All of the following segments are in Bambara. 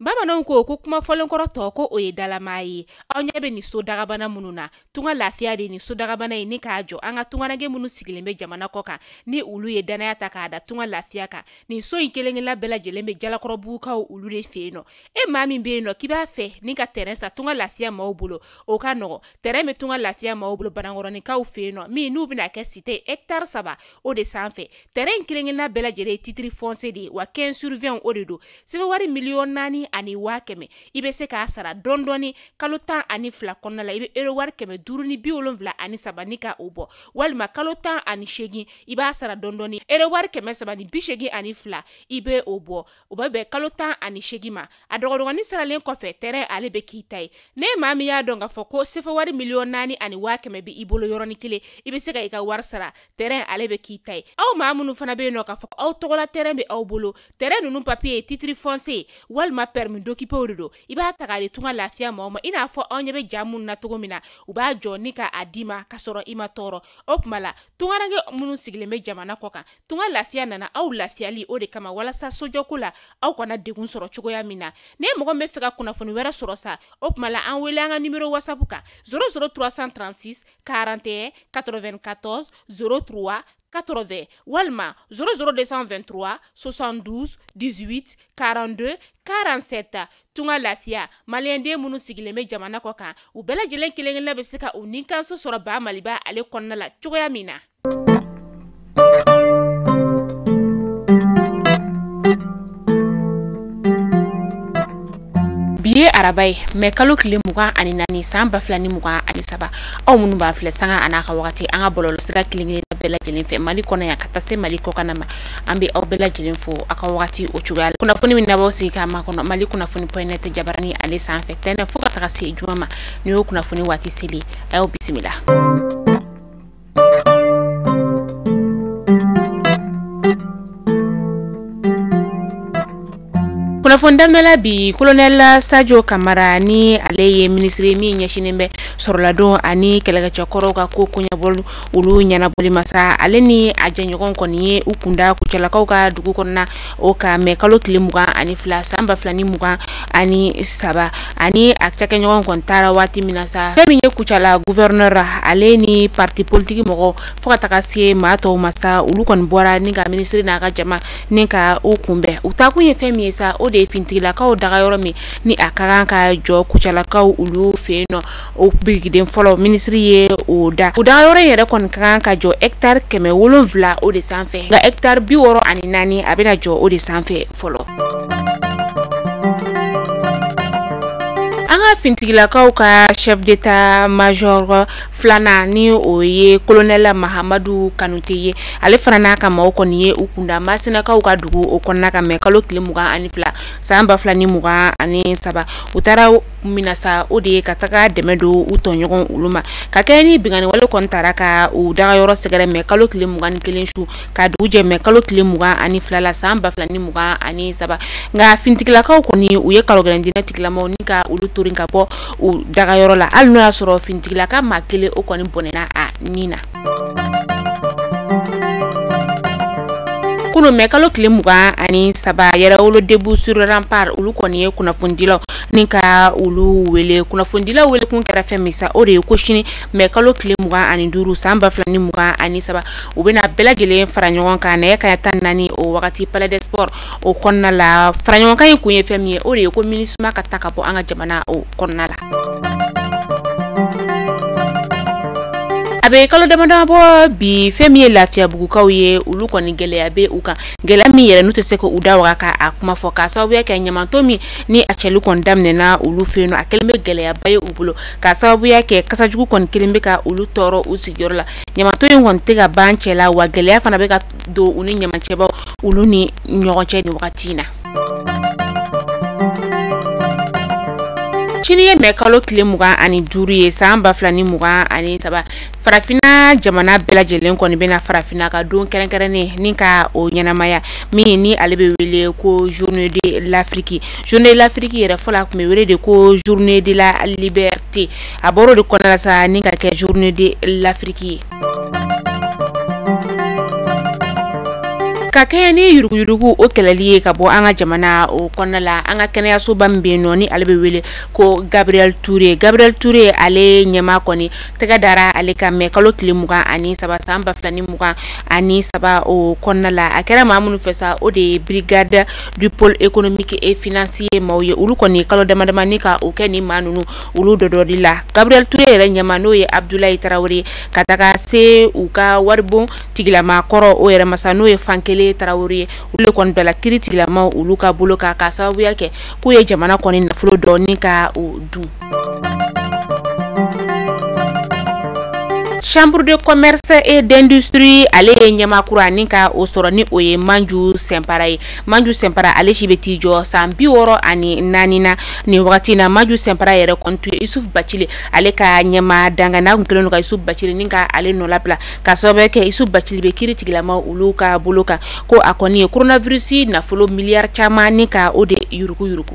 Bamananw ko ko kuma fɔlenkɔrɔ tɔ ko o ye dalamaa ye. Aw ɲɛ bɛ nin so dagabana minnu na, tunga lafiya de nin so dagabana ye ni k'a jɔ an ka tungaranke minnu sigilen bɛ jamana kɔ kan ni olu ye danaya ta k'a da tunga lafiya kan. Nin so in kelen-kelenna bɛɛ lajɛlen bɛ Jalakɔrɔbugukaw olu de fɛ yen nɔ. E maa min bɛ yen nɔ k'i b'a fɛ ni ka terrain san tunga lafiya maaw bolo, o ka nɔgɔ. Terrain bɛ tunga lafiya maaw bolo Banankɔrɔninkaw fɛ yen nɔ, min n'u bɛna kɛ cité hectare 3 o de sanfɛ. Terrain in kelen-kelenna bɛɛ lajɛlen ye titre foncier de ye, wa 15 sur 20 o de don. Sɛbɛn wari 4,100,000 i bɛ se k'a sara dɔɔni dɔɔni kalo 12 kɔnɔna la. I bɛ euro wari 573 ni ka o bɔ, walima kalo 18 i b'a sara dɔɔni dɔɔni euro wari 382 i bɛ o bɔ. O bɛ bɛn kalo 18 ma. A dɔgɔdɔgɔnin saralen kɔfɛ, terrain ale bɛ k'i ta ye. Ne maa min y'a dɔn k'a fɔ ko sefa wari 4,100,000 bɛ i bolo yɔrɔnin kelen, i bɛ se ka i ka wari sara, terrain ale bɛ k'i ta ye. Aw maa minnu fana bɛ yen nɔ k'a fɔ aw tɔgɔla terrain bɛ aw bolo, terrain ninnu papier ye titre foncier walima permis d'occuper de don, i b'a ta k'a di tunga lafiya maaw ma. I n'a fɔ aw ɲɛ bɛ ja minnu na cogo min na, u b'a jɔ ni k'a d'i ma k'a sɔrɔ i ma tɔɔrɔ. O tuma la tungaranke minnu sigilen bɛ jamana kɔ kan, tunga lafiya nana aw lafiyali o de kama, walasa sojɔko la aw kana degun sɔrɔ cogoya min na. Ne mɔgɔ min bɛ fɛ ka kunnafoni wɛrɛ sɔrɔ sa, o tuma la an wele an ka numéro WhatsApp kan 00 336 41 94 03 80 walima 00 223 72 18 42 47. Tunga lafiya maliyɛnden minnu sigilen bɛ jamana kɔ kan, u bɛɛ lajɛlen kelen-kelenna bɛ se ka u nikanso sɔrɔ ba Maliba ale kɔnɔna la cogoya min na. Bi ye araba ye, mɛ kalo tile 24 san 2023. Aw minnu b'a filɛ sanga a n'a ka wagati an ka bɔlɔlɔsira kelen-kelenna bɛɛ lajɛlen fɛ Mali kɔnɔ yan ka taa se Mali kɔkanna ma, an bɛ aw bɛɛ lajɛlen fo aw ka wagati o cogoya la. Kunnafoni min n'aw sigi k'a makɔnɔ Mali kunnafoni point net jabarani ale sanfɛ tɛnɛ fo ka taga se juma ma, nin y'o kunnafoni waati seli. A y'aw bisimila. Kunnafoni daminɛ la bi, colonel Sadio Kamara ni ale ye minisiri min ɲɛsinnen bɛ sɔrɔladon ani kɛlɛkɛcɛkɔrɔw ka ko koɲɛbɔli olu ɲɛnabɔli masa, ale ni a jɛɲɔgɔn kɔni ye u kunda Kucalakaw ka dugu kɔnɔna o ka mɛ kalo tile 22 san 2023. Ani a cakɛɲɔgɔn kɔni taara waati min na sa, fɛn min ye Kucala gouverneur ale ni parti politique mɔgɔ fo ka taga se maa tɔw ma sa, olu kɔni bɔra ni ka minisiri n'a ka jama ni ka u kunbɛn. U taakun ye fɛn min ye sa, o de ye finitigilakaw daga yɔrɔ min ni a ka kan ka jɔ Kucalakaw olu fɛ yen nɔ. O birikiden fɔlɔ minisiri ye o da. O daga yɔrɔ in yɛrɛ kɔni ka kan ka jɔ hectare 700 o de sanfɛ, nka hectare 64 a bɛna jɔ o de sanfɛ fɔlɔ. An ka finitigilakaw ka chef d'état major filanan ni o ye colonel Mahamadu Kanute ye, ale fana n'a ka maaw kɔni ye u kunda Masinakaw ka dugu o kɔnɔna kan mɛ kalo tile 22 san 2023. U taara min na sa, o de ye ka taga dɛmɛ don u tɔɲɔgɔn olu ma, ka kɛ ni binkanni wale kɔni taara ka u dagayɔrɔ sɛgɛrɛ mɛ kalo tile 21 su ka dugu jɛ mɛ kalo tile 22 la san 2023. Nka finitigilakaw kɔni u ye kalo gɛlɛn diinɛ tigilamaw ni ka olu torin ka bɔ u dagayɔrɔ la, hali n'o y'a sɔrɔ finitigilaka maa kelen o kɔni bɔnɛna a nin na. Kunun mɛ kalo tile 23, Yɛrɛwolo Debout sur Rempart olu kɔni ye kunnafonidilaw ni ka olu wele. Kunnafonidilaw wele kun kɛra fɛn min sa, o de ye ko sini mɛ kalo tile 25 san 2023 u bɛna bɛɛ lajɛlen fara ɲɔgɔn kan nɛgɛ kanɲɛ 14 o wagati Palais des Sports o kɔnɔna la. Fara ɲɔgɔn kan in kun ye fɛn min ye, o de ye ko MINUSMA ka ta ka bɔ an ka jamana o kɔnɔna la. A bɛ kalo damadama bɔ bi, fɛn min ye Lafiyabugukaw ye, olu kɔni gɛlɛya bɛ u kan, gɛlɛya min yɛrɛ n'u tɛ se k'u da waga k'a kuma fɔ, k'a sababuya kɛ ɲamanton min ni a cɛli kɔni daminɛna olu fɛ yen nɔ, a kɛlen bɛ gɛlɛyaba ye u bolo, k'a sababuya kɛ kasajugu kɔni kelen bɛ ka olu tɔɔrɔ u sigiyɔrɔ la. Ɲamanton in kɔni tɛ ka ban cɛ la, wa gɛlɛya fana bɛ ka don u ni ɲamancɛbaw olu ni ɲɔgɔn cɛ nin wagati in na. Sini ye mɛ kalo tile 25 ye san 2023. Farafinna jamana bɛɛ lajɛlen kɔni bɛna farafinna ka don kɛrɛnkɛrɛnnen ni ka o ɲɛnamaya min ni ale bɛ wele ko journée de l'Afrique. Journée de l'Afrique yɛrɛ fɔlɔ a tun bɛ wele de ko journée de la liberté. A bɔr'o de kɔnɔna la sa ni ka kɛ journée de l'Afrique ye. Ka Ka kɛɲɛ ni yuruguyurugu o kɛlɛli ye ka bɔ an ka jamana o kɔnɔna la, an ka kɛnɛyasoba min bɛ yen nɔ ni ale bɛ wele ko Gabriel Touré, Gabriel Touré ale ɲɛmaa kɔni tɛgɛ dara ale kan mɛ kalo tile 23 san 2023 o kɔnɔna la. A kɛra maa minnu fɛ sa, o de ye brigade du pôle économique et financier maaw ye. Olu kɔni kalo dama damani ka o kɛ ni maa ninnu olu dɔdɔli la. Gabriel Touré yɛrɛ ɲɛmaa n'o ye Abdoulaye Traoré, ka taga se u ka waribon tigilama kɔrɔ o yɛrɛ masa n'o ye Fankelen Traoré ye, olu de kɔni bila kiiri tigilamaw olu ka bolo kan k'a sababuya kɛ k'u ye jamana kɔni nafolo dɔ ni ka o dun. Chambre de commerce et d'industrie ale ye ɲɛmaa kura ni ka o sɔrɔ ni o ye Manju Sɛnpara ye. Manju Sɛnpara ale si bɛ t'i jɔ san 64 na nin wagati na. Manju Sɛnpara yɛrɛ kɔni tun ye Isuf Bacile ale ka ɲɛmaa danga n'a kun kɛlen don ka Isuf Bacile ni ka ale nɔlabila k'a sababuya kɛ Isuf Bacile bɛ kiiri tigilamaw olu ka bolo kan ko a kɔni ye coronavirus nafolo miliyari caman ni ka o de yuruguyurugu.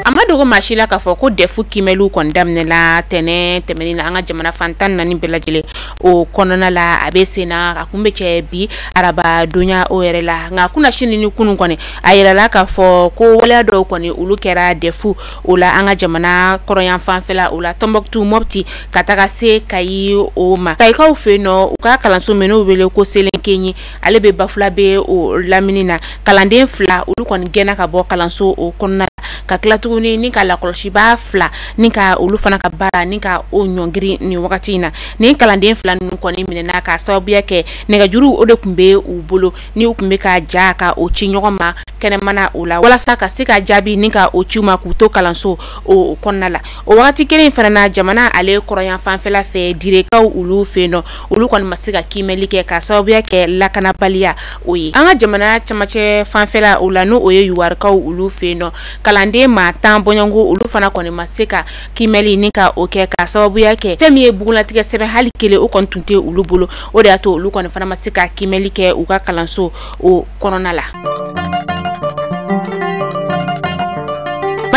A ma dogo maa si la k'a fɔ ko DEF kiimɛliw kɔni daminɛla tɛnɛn tɛmɛnen na an ka jamana fan 14 bɛɛ lajɛlen o kɔnɔna la. A bɛ sen na, a kun bɛ cɛ bi araba donya o yɛrɛ la. Nka kunnasini ni kunun kɔni a yirala k'a fɔ ko waleya dɔw kɔni olu kɛra DEF o la an ka jamana kɔrɔyan fanfɛla o la, Tɔnbɔkutu, Mɔpti ka taga se Kayi o ma. Kayikaw fɛ yen nɔ, u ka kalanso min n'o wele ko Selenkeɲi, ale bɛ Bafulabe o lamini na. Kalanden 2 olu kɔni gɛnna ka bɔ kalanso o kɔnɔna la, ka tila tuguni ni ka lakɔlɔsibaa 2 ni ka olu fana ka baara ni ka o ɲɔngiri nin wagati in na. Nin kalanden 2 ninnu kɔni minɛna k'a sababuya kɛ nɛgɛjuru o de tun bɛ u bolo ni u tun bɛ ka ja ka o ci ɲɔgɔn ma kɛnɛmana o la, walasa ka se ka jaabi ni ka o ci u ma k'u to kalanso o kɔnɔna la. O wagati kelen in fana na, jamana ale kɔrɔyan fanfɛla fɛ, Direkaw olu fɛ yen nɔ, olu kɔni ma se ka kiimɛli kɛ k'a sababuya kɛ lakanabaliya o ye. An ka jamana camancɛ fanfɛla o la, n'o o ye Yuwarikaw olu fɛ yen nɔ, kalanden maa 10 bɔɲɔgɔnko olu fana kɔni ma se ka kiimɛli ni ka o kɛ k'a sababuya kɛ fɛn min ye bugunnatigɛ sɛbɛn hali kelen o kɔni tun tɛ olu bolo. O de y'a to olu kɔni fana ma se ka kiimɛli kɛ u ka kalanso o kɔnɔna la.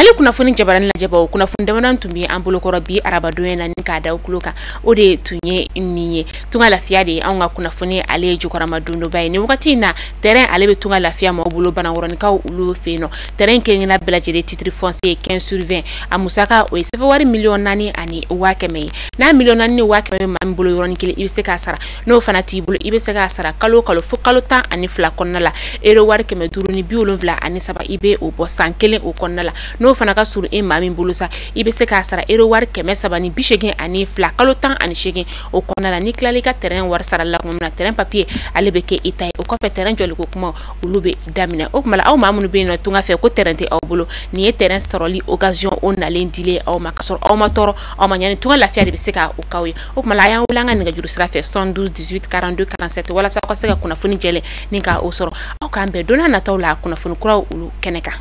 Mali kunnafoni jabarani lajɛbaw, kunnafoni damadɔ tun bɛ an bolokɔrɔ bi arabadon na ni k'a da kulo kan, o de tun ye nin ye. Tunga Lafiya de ye anw ka kunnafoni ale ye jukɔrɔma dondoba ye nin wagati in na. Terrain ale bɛ Tunga Lafiya maaw bolo Banakɔrɔnikaw olu fɛ yen nɔ. Terrain kelen-kelenna bɛɛ lajɛlen titre foncier 15 sur 20, a musaka o ye sɛfɛ wari 4,1 million ye. N'a 4,1 million bɛ maa min bolo yɔrɔnin kelen, i bɛ se k'a sara. N'o fana t'i bolo, i bɛ se k'a sara kalo o kalo fo kalo 12 kɔnɔna la. Euro wari 573, i bɛ o bɔ san kelen o kɔnɔna la. N'o fana ka surun e maa min bolo sa, i bɛ se k'a sara euro wari 382 kalo 18 o kɔnɔna la. N'i tilala i ka terrain wari sarali la tuma min na, terrain papier ale bɛ kɛ i ta ye. O kɔfɛ, terrain jɔliko kuma olu bɛ daminɛ. O tuma la, aw maa minnu bɛ yen nɔ tunga fɛ ko terrain tɛ aw bolo, nin ye terrain sɔrɔli occasion o nalen dilen aw ma, k'a sɔrɔ aw ma tɔɔrɔ, aw ma ɲani. Tunga Lafiya de bɛ se ka o k'aw ye. O tuma la, a y'an wele an ka nɛgɛjuru sira fɛ 72 18 42 47 walasa aw ka se ka kunnafoni jɛlen ni ka o sɔrɔ. Aw k'an bɛn don n'a nataw la kunnafoni kuraw olu kɛnɛ kan.